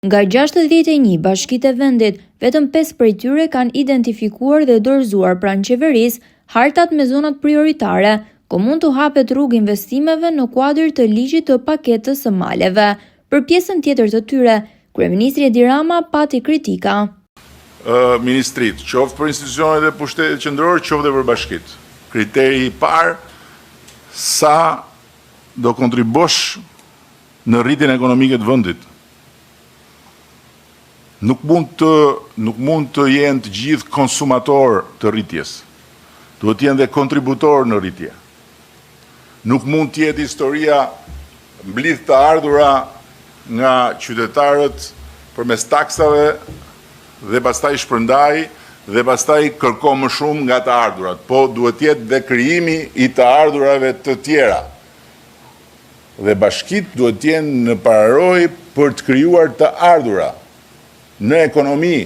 Nga 61 bashkitë e vendit, vetëm 5 prej tyre kanë identifikuar dhe dorëzuar pranë qeverisë hartat me zonat prioritare, ku mund t'u hapet rrugë investimeve në kuadër të ligjit të paketës së maleve. Për pjesën tjetër të tyre, kryeministri Edi Rama pati kritika. Ministritë, qoftë për institucionet e pushtetit qendror, qoftë dhe për bashkitë. Kriteri i parë, sa do kontribuosh në rritjen ekonomike të vendit. Nuk mund të nuk mund të jenë të gjithë konsumatorë të rritjes. Duhet të jenë dhe kontributorë në rritje. Nuk mund të jetë historia mblidh të ardhura nga qytetarët përmes taksave dhe pastaj shpërndaj dhe pastaj kërko më shumë nga të ardhurat. Po duhet të jetë dhe krijimi i të ardhurave të tjera. Dhe bashkitë duhet të jenë në pararojë për të krijuar të ardhura në ekonomi.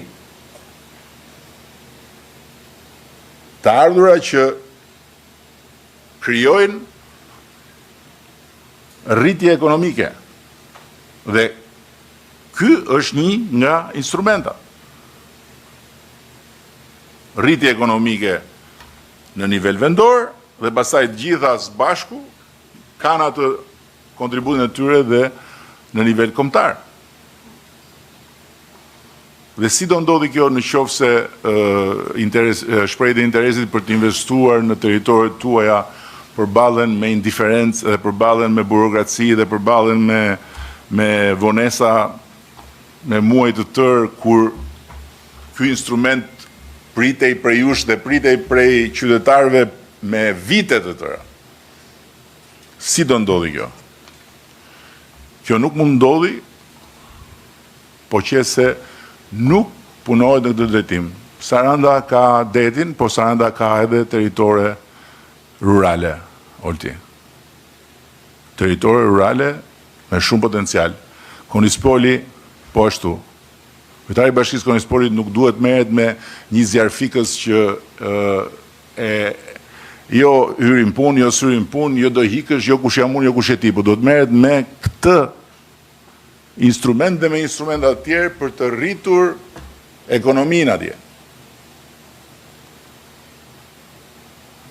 Të ardhura që krijojnë rritje ekonomike. Dhe ky është një nga instrumentat. Rritje ekonomike në nivel vendor dhe pastaj të gjitha së bashku kanë atë kontributin e tyre dhe në nivel kombëtar. Dhe si do ndodhi kjo në qoftë se interes, shprehjet e interesit për të investuar në territoret tuaja përballen me indiferencë dhe përballen me burokraci dhe përballen me me vonesa me muaj të tërë kur ky instrument pritej prej jush dhe pritej prej qytetarëve me vite të tëra. Si do ndodhi kjo? Kjo nuk mund ndodhi po qe se nuk punohet në këtë drejtim. Saranda ka detin, po Saranda ka edhe territore rurale, Olti. Territore rurale me shumë potencial. Konispoli, po ashtu. Kryetari i Bashkisë Konispolit nuk duhet merret me një zjarrfikës që E jo hyri në punë, jo s'hyri në punë, jo do ikësh, jo kush jam unë, jo kush je ti, po duhet merret me këtë instrument dhe me instrumenta të tjerë për të rritur ekonominë atje.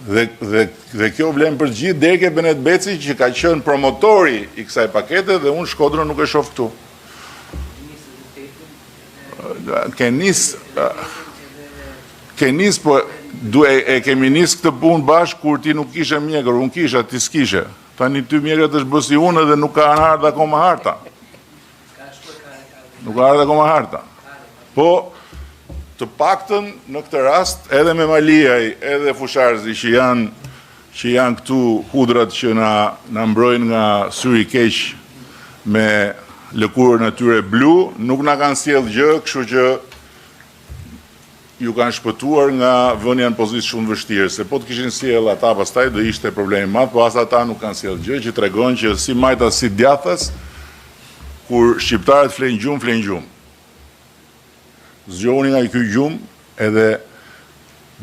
Dhe, dhe, dhe kjo vlen për të gjithë, deri ke Benet Beci që ka qenë promotori i kësaj pakete dhe unë Shkodrën nuk e shoh këtu. Ke nis ke nis po du e, e kemi nis këtë punë bashkë kur ti nuk kishe mjekër, unë kisha, ti s'kishe. Tani ty mjekra të është bë si unë dhe nuk ka ardhur akoma harta. Nuk ka ardhur akoma harta. Po të paktën në këtë rast edhe Memaliaj, edhe Fusharzi që janë që janë këtu hudrat që na na mbrojnë nga syri i keq me lëkurën e tyre blu, nuk na kanë sjellë gjë, kështu që ju kanë shpëtuar nga vënia në pozitë shumë të vështirë, se po të kishin sjellë ata pastaj do ishte problem i madh, po as ata nuk kanë sjellë gjë që tregon që si majtas si djathtas kur shqiptarët flejnë gjumë, flejnë gjumë. Zgjohuni nga ky gjumë edhe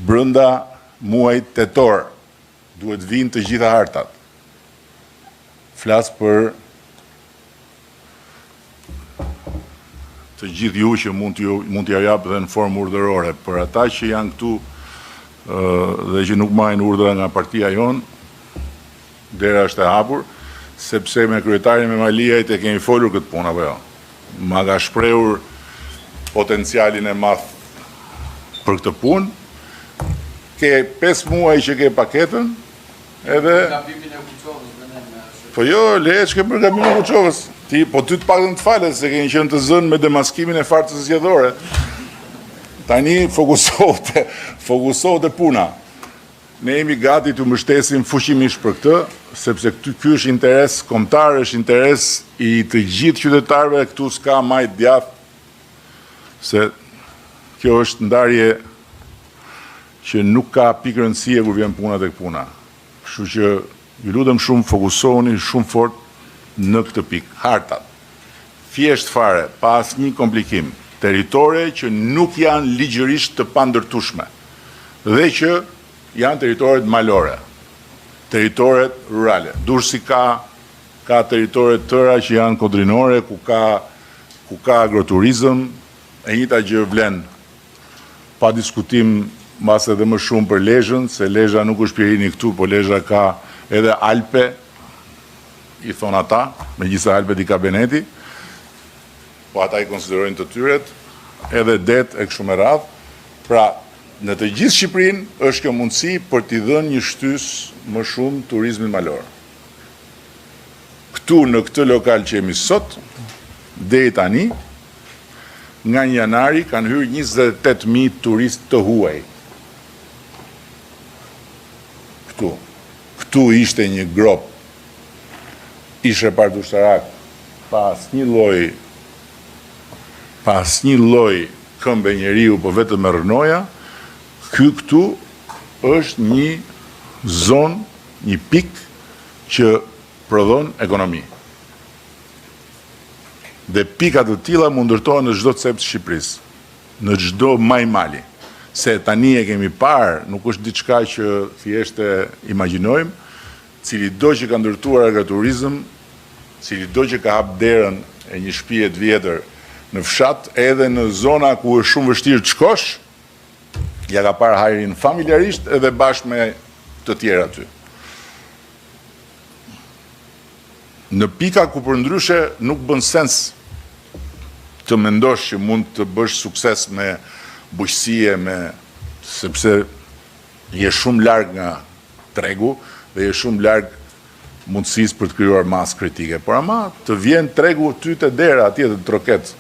brenda muajit tetor duhet vijnë të gjitha hartat. Flas për të gjithë ju që mund t'ju mund t'ja jap dhe në formë urdhërore, për ata që janë këtu dhe që nuk marrin urdhra nga partia jonë, dera është e hapur, sepse me kryetarin Memaliajt e kemi folur këtë punë apo jo. Ma ka shprehur potencialin e madh për këtë punë. Ke 5 muaj që ke paketën, edhe Gabimin e Kuçovës dhe ne me Po jo, le ç'ke bërë gabimin e Kuçovës. Ti po ty të paktën të falet se keni qenë të zënë me demaskimin e farsës zgjedhore. Tani fokusohu te fokusohu te puna. Ne jemi gati t'ju mbështesim fuqimisht për këtë, sepse këty ky është interes kombëtar, është interes i të gjithë qytetarëve, këtu s'ka majtë djathtë, se kjo është ndarje që nuk ka pikë rëndësie kur vjen puna tek puna. Kështu që ju lutem shumë fokusohuni shumë fort në këtë pikë. Hartat. Thjesht fare, pa asnjë komplikim, territore që nuk janë ligjërisht të pandërtueshme dhe që janë territoret malore, territoret rurale. Durrësi ka ka territore të tëra që janë kodrinore, ku ka ku ka agroturizëm, e njëjta gjë vlen pa diskutim mbase edhe më shumë për Lezhën, se Lezha nuk është Pjerini këtu, po Lezha ka edhe Alpe, i thonë ata, megjithëse Alpet i ka Beneti, po ata i konsiderojnë të tyret, edhe det e kështu me radhë. Pra, në të gjithë Shqipërinë është kjo mundësi për t'i dhënë një shtysë më shumë turizmit malor. Këtu në këtë lokal që jemi sot, deri tani, nga 1 janari kanë hyrë 28.000 turistë të huaj. Këtu. Këtu ishte një gropë ish repart ushtarak pa asnjë lloj pa asnjë lloj këmbe njeriu, po vetëm me rrënoja. Ky këtu është një zonë, një pikë që prodhon ekonomi. Dhe pika të tilla mund ndërtohen në çdo cep të Shqipërisë, në çdo majë mali. Se tani e kemi parë, nuk është diçka që thjesht e imagjinojmë, cilido që ka ndërtuar agroturizëm, cilido që ka hap derën e një shtëpie të vjetër në fshat, edhe në zona ku është shumë vështirë të shkosh, ja ka parë hajrin familjarisht edhe bashkë me të tjerë aty. Në pika ku përndryshe nuk bën sens të mendosh që mund të bësh sukses me bujqësie, me sepse je shumë larg nga tregu dhe je shumë larg mundësisë për të krijuar masë kritike. Por ama të vjen tregu ty te dera atje të troket.